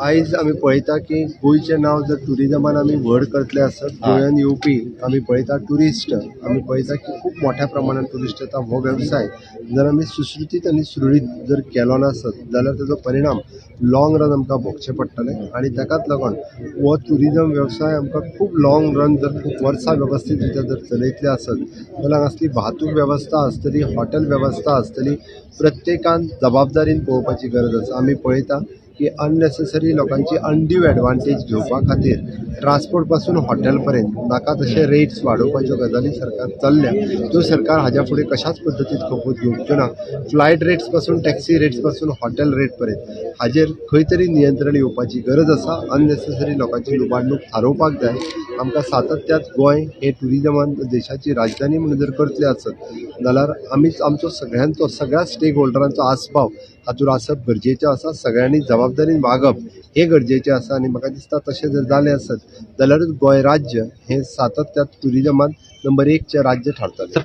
आयज आमी पळयता की गोंयचें नांव जर ट्युरिजमान आमी व्हड करतले आसत, गोंयान येवपी आमी पळयता ट्युरिस्ट, आमी पळयता की खूब मोठ्या प्रमाणात ट्युरिस्ट येता. हो वेवसाय जर आमी सुश्रुतीत आनी सुरळीत जर केलो नासत जाल्यार ताजो परिणाम लॉंग रन आमकां भोगचे पडटले आनी ताकाच लागून हो ट्युरिजम वेवसाय आमकां खूब लॉंग रन जर खूब वर्सां वेवस्थीत रित्या जर चलयतले आसत जाल्यार हांगासली वाहतूक वेवस्था आसतली, हॉटेल वेवस्था आसतली, प्रत्येकान जबाबदारीन पळोवपाची गरज आसा. आमी पळयता की अननेसेसरी लोकांची अनड्यू एडवांटेज घेवपा खातीर ट्रान्सपोर्ट पासून हॉटेल पर्यंत नाका तशे रेट्स वाडोवपाच्यो गजाली सरकार चल्ल्या, त्यो सरकार हाज्या फुडें कशाच पद्दतीन खपोवन घेवच्यो ना. फ्लायट रेट्स पासून, टॅक्सी रेट्स पासून हॉटेल रेट पर्यंत हाजेर खंय तरी नियंत्रण येवपाची गरज आसा. अननेसेसरी लोकांची लुबाडणूक थारोवपाक जाय. आमकां सातत्यात गोंय हे ट्युरिजमान देशाची राजधानी म्हणून जर करतले आसत जाल्यार आमीच आमचो सगळ्यांचो, सगळ्या स्टेक होल्डरांचो आस्पाव हातूंत आसप गरजेचें आसा. सगळ्यांनी जबाबदारीन वागप हें गरजेचें आसा आनी म्हाका दिसता तशें जर जालें आसत जाल्यारूच गोंय राज्य हें सातत्यात ट्युरिजमान नंबर एकचें राज्य थारतलें.